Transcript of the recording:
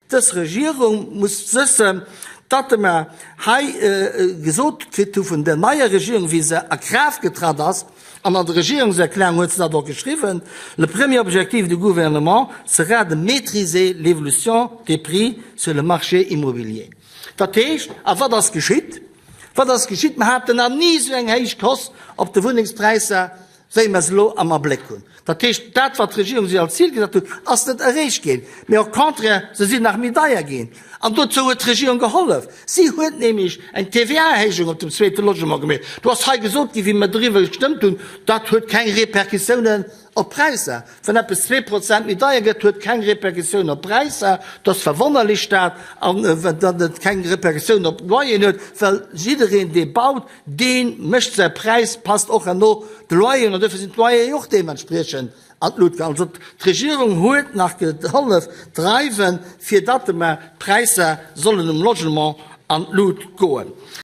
Dës Regierung muss wëssen, datt mer hei gesot kritt hu vun der neier Regierung, wéi se a Kraaft getratt ass, an an der Regierungserklärung huet se dat och geschriwwen, Le premier objectif du gouvernement sera de maîtriser l'évolution des prix sur le marché immobilier. Dat heescht, a wat ass geschitt? Wat ass geschitt? Mer haten nach ni esou eng héich Hausse op de Wunnengspräisser wéi mer se elo am Abléck hunn. Dat heescht, dat, wat d'Regierung sech als Zil gesat huet, ass net erreecht ginn, mee au contraire, se sinn nach méi deier ginn. An dozou huet d'Regierung gehollef. Si huet nämlech eng TVA-Erhéijung op dem zweete Logement gemeet. Do ass hei gesot ginn, wéi mer doriwwer gestëmmt hunn, dat huet keng Répercussiounen op d'Präisser. Wann eppes 2% méi deier gëtt, huet keng Répercussioun op d'Präisser. Dat ass verwonnerlech dat, an datt et keng Répercussioun op d'Loyeren huet, well jiddereen, dee baut, Dee mécht säi Präis, passt och herno de Loyeren an duerfir sinn d'Loyere jo och deementspriechend an d'Lut gaangen. Also d'Regierung huet nach gehollef dreiwen, fir datt mer d'Präisser sollen um Logement an d'Lut goen.